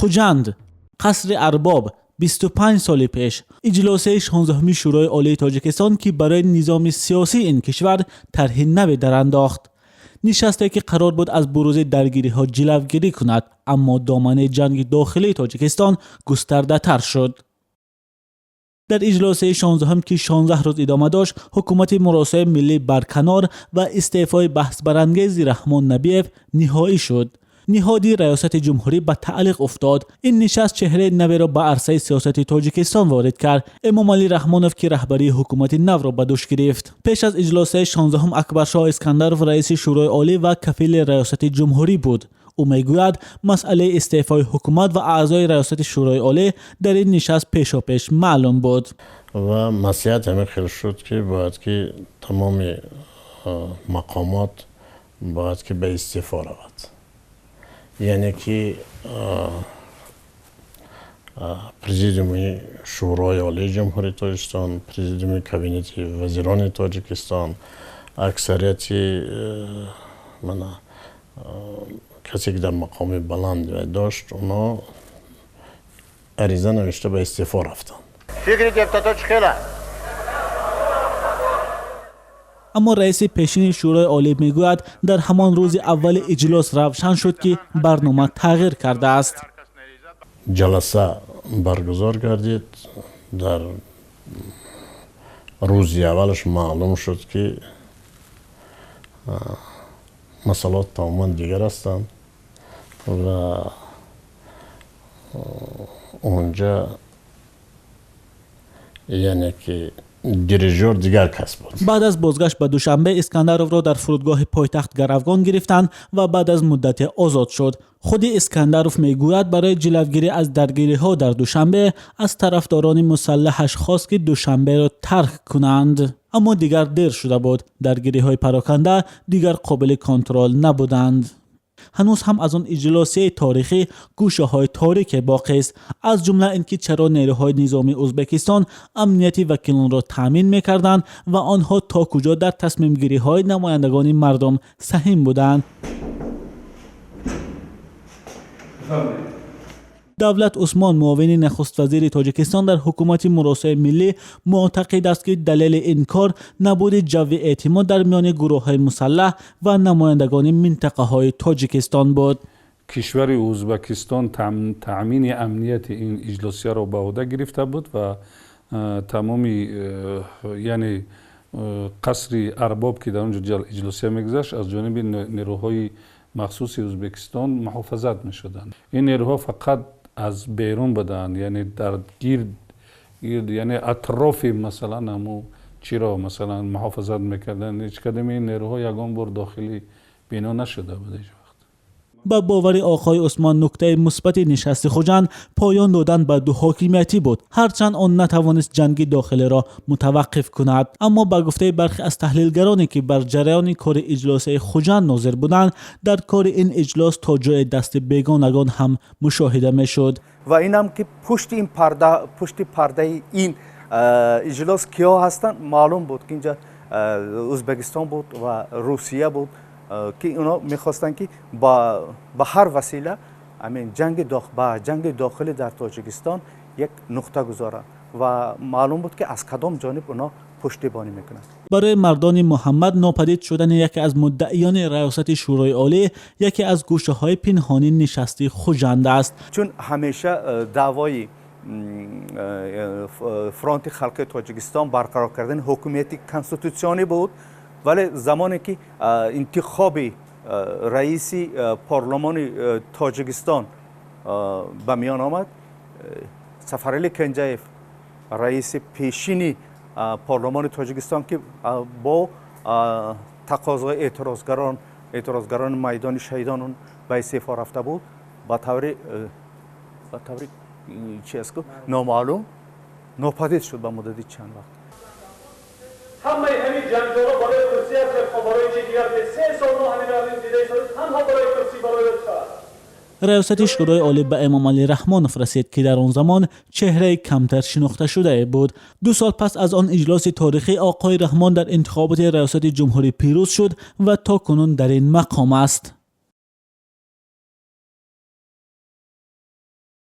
Хуҷанд, Қасри Арбоб, 25 соли пеш, иҷлосияи 16-уми Шӯрои Олии Тоҷикистон, ки барои низоми сиёсии ин кишвар тарҳи наве дарандохт. Нишасте ки қарор буд аз бурӯзи даргириҳо ҷилавгирӣ кунад, аммо доманаи ҷанги дохилии Тоҷикистон густардатар шуд. Дар иҷлосияи 16-ум, ки 16 рӯз идома дошт, ҳукумати муросои миллӣ барканор ва истеъфои баҳсбарангези Раҳмон Набиев ниҳоӣ шуд. Ниҳоди раёсати ҷумҳурӣ ба таълиқ уфтод. Ин нишаст чеҳраи наверо ба арсаи сиёсати Тоҷикистон ворид кард: Эмомалӣ Раҳмонов, ки раҳбарии ҳукумати навро ба дӯш гирифт. Пеш аз иҷлосияи 16-ум Акбаршоҳ Искандаров раиси Шӯрои Олӣ ва кафили раёсати ҷумҳурӣ буд. Ӯ мегӯяд, масъалаи истеъфои ҳукумат ва аъзои раёсати Шӯрои Олӣ дар ин нишаст пешопеш маълум буд. Ва маслиҳат ҳамин хел шуд, ки бояд ки тамоми мақомот бояд ки ба истеъфо равад, яъне ки Президиуми Шӯрои Олии Ҷумҳурии Тоҷикистон, Президиуми Кабинети вазирони Тоҷикистон, аксарияти мана касе ки дар мақоми баланд дошт, оно ариза навишта ба истеъфо рафтанд. Фикри депутато чӣ хела? Аммо раиси пешини Шӯрои Олӣ мегӯяд, дар ҳамон рӯзи аввали иҷлос равшан шуд, ки барнома тағйир кардааст. Ҷаласа баргузор гардид. Дар рӯзи аввалаш маълум шуд, ки масъалаот тамоман дигар ҳастанд ва онҷа яъне ки дирижёр дигар кас буд. Баъд аз бозгашт ба Душанбе Искандаровро дар фурудгоҳи пойтахт гаравгон гирифтанд ва баъд аз муддате озод шуд. Худи Искандаров мегӯяд, барои ҷилавгирӣ аз даргириҳо дар Душанбе аз тарафдорони мусаллаҳаш хост, ки Душанберо тарк кунанд, аммо дигар дер шуда буд. Даргириҳои пароканда дигар қобили контрол набуданд. Ҳанӯз ҳам аз он иҷлосияи торихӣ гӯшаҳои торике боқист, аз ҷумла ин ки чаро нерӯҳои низомии Ӯзбекистон амнияти вакилонро таъмин мекарданд ва онҳо то куҷо дар тасмимгириҳои намояндагони мардум саҳим буданд. Давлат Усмон, муовини нахуствазири Тоҷикистон дар ҳукумати муросои миллӣ, муътақид аст, ки далели ин кор набуди ҷавви эътимод дар миёни гурӯҳҳои мусаллаҳ ва намояндагони минтақаҳои Тоҷикистон буд. Кишвари Ӯзбекистон таъмини амнияти ин иҷлосияро ба ӯҳда гирифта буд ва тамоми, яъне Қасри Арбоб, ки дар он ҷо иҷлосия мегузашт, аз ҷониби нерӯҳои махсуси Ӯзбекистон муҳофизат мешуданд. Ин нерӯҳо фақат аз берун буданд, яъне дар гирд, яъне атрофи, масалан, ҳаму чиро, масалан, муҳофизат мекарданд. Ҳеҷ кадоми ин нерӯҳо ягон бор дохили бино нашуда буд ҳеҷ вақт. Ба бовари оқои Усмон, нуктаи мусбати нишасти Хуҷанд поён додан ба дуҳокимиятӣ буд, ҳарчанд он натавонист ҷанги дохилиро мутаваққиф кунад. Аммо ба гуфтаи бархе аз таҳлилгароне, ки бар ҷараёни кори иҷлосияи Хуҷанд нозир буданд, дар кори ин иҷлос то ҷое дасти бегонагон ҳам мушоҳида мешуд. Ва инам ки пушти ин парда, пушти пардаи ин иҷлос киҳо ҳастанд, маълум буд, ки инҷа Ӯзбекистон буд ва Русия буд, ки онҳо мехостанд, ки ба ҳар васила ҳамин ба ҷанги дохилӣ дар Тоҷикистон як нуқта гузоранд ва маълум буд, ки аз кадом ҷониб онҳо пуштибонӣ мекунанд. Барои Мардони Муҳаммад нопадид шудани яке аз муддаиёни раёсати Шӯрои Олӣ яке аз гӯшаҳои пинҳонии нишасти Хуҷанд аст. Чун ҳамеша даъвои Фронти халқи Тоҷикистон барқарор кардани ҳукумияти конститутсионӣ буд, вале замоне ки интихоби раиси парлумони Тоҷикистон ба миён омад, Сафарали Кенҷаев, раиси пешини парлумони Тоҷикистон, ки бо тақозои эътирозгарони майдони шаҳидон ба истеъфо рафта буд, ба таври чи аст, номаълум нопадид шуд ба муддати чанд вақт. Ҳамаи ҳамин ҷангҷоро барои курсӣ аст, барои чи дигар? 3 сол мо ҳамин дида танҳо барои курсӣ, барои ча? Раёсати Шӯрои Олӣ ба Эмомалӣ Раҳмонов расид, ки дар он замон чеҳраи камтар шинохташудае буд. 2 сол пас аз он иҷлоси торихӣ оқои Раҳмон дар интихоботи раёсати ҷумҳурӣ пирӯз шуд ва то кунун дар ин мақом аст.